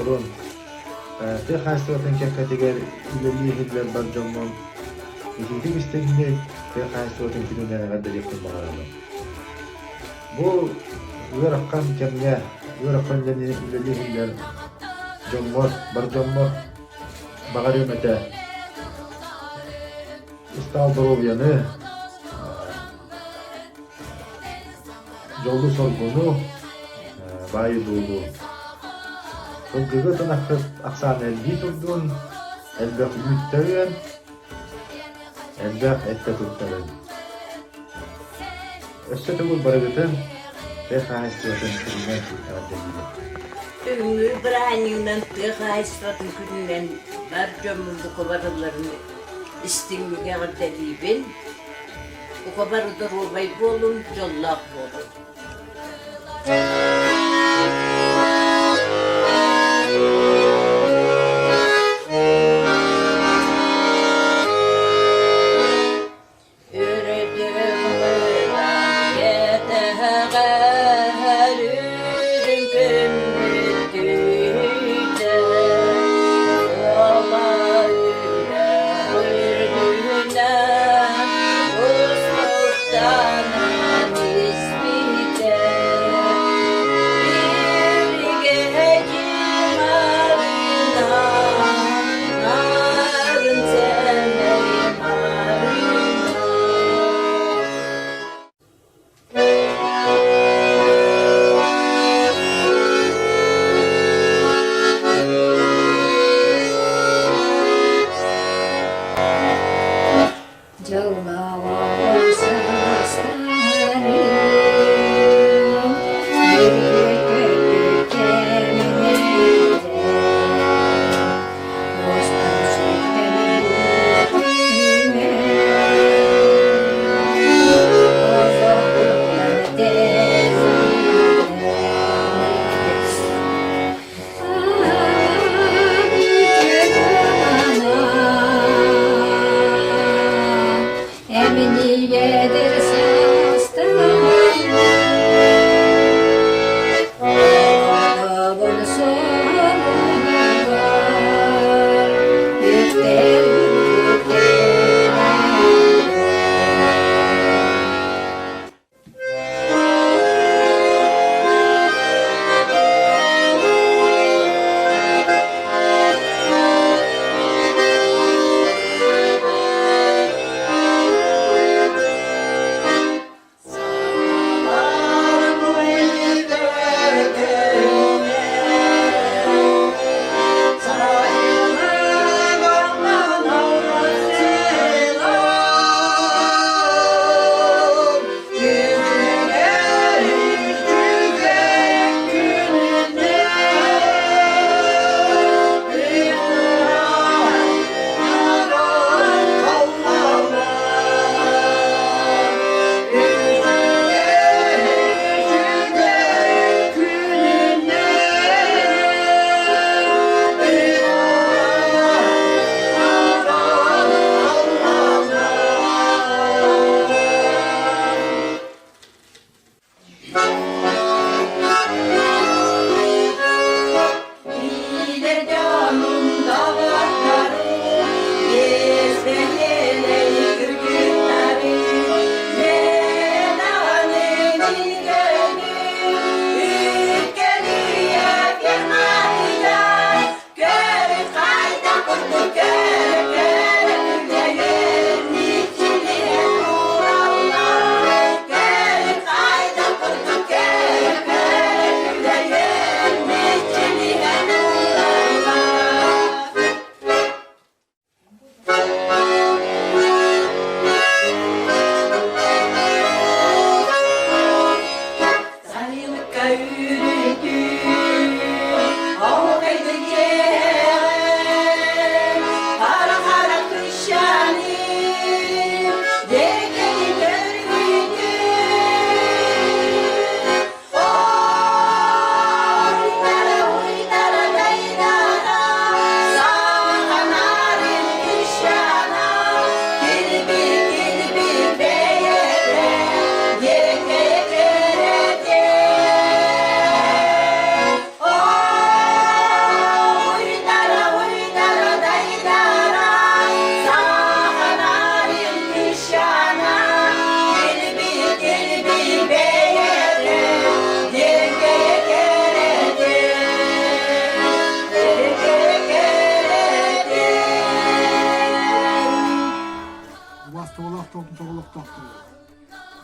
олохтоохторун, тыа хаһаайыстыбатын кэккэтигэр үлэлии иһиллэр бар дьоммун итиитик истиҥник тыа хаһаайыстыбатын күнүнэн эҕэрдэлиэхпин баҕарабын. Бу ыарахан кэмҥэ, ыарахан үлэни үлэлии иһиллэр дьоммор, бар дьоммор баҕарыам этэ ыстаал доруобуйаны, дьолу-соргуну, баайы-дуолу. Сылгыгыт ынаххыт ахсаана элбии турдун, элбэх үүттэ ыан, элбэх эттэ туттарын. Өссө төгүл барыгытын тыа хаһаайыстыбатын күнүнэн эҕэрдэлиибин. Бүгүҥҥү бырааһынньыгынан тыа хаһаайыстыбатын күнүнэн бар дьоммун бука барыларын истиҥник эҕэрдэлиибин. Бука бары доруобай буолуҥ, дьоллоох буолуҥ.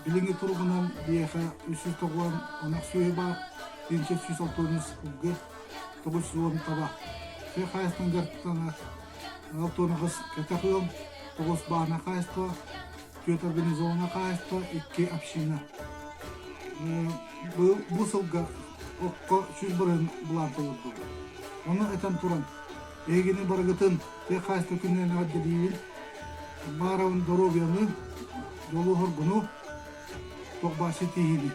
Билиҥҥи туругунан биһиэхэ 390 ынах сүөһү баар, 1163 сылгы, 910 таба. Тыа хаһаайыстыбатын дьарыктанар 68 кэтэх ыал, 9 бааһынай хаһаайыстыба, 4 организованнай хаһаайыстыба, 2 община. Бу сылга окко 100% былаан толордубут. Ону этэн туран, эһигини барыгытын тыа хаһаайыстыба күнүнэн эҕэрдэлиибин. Баарабын доруобуйаны, дьолу-соргуну, туох баар ситиһиини.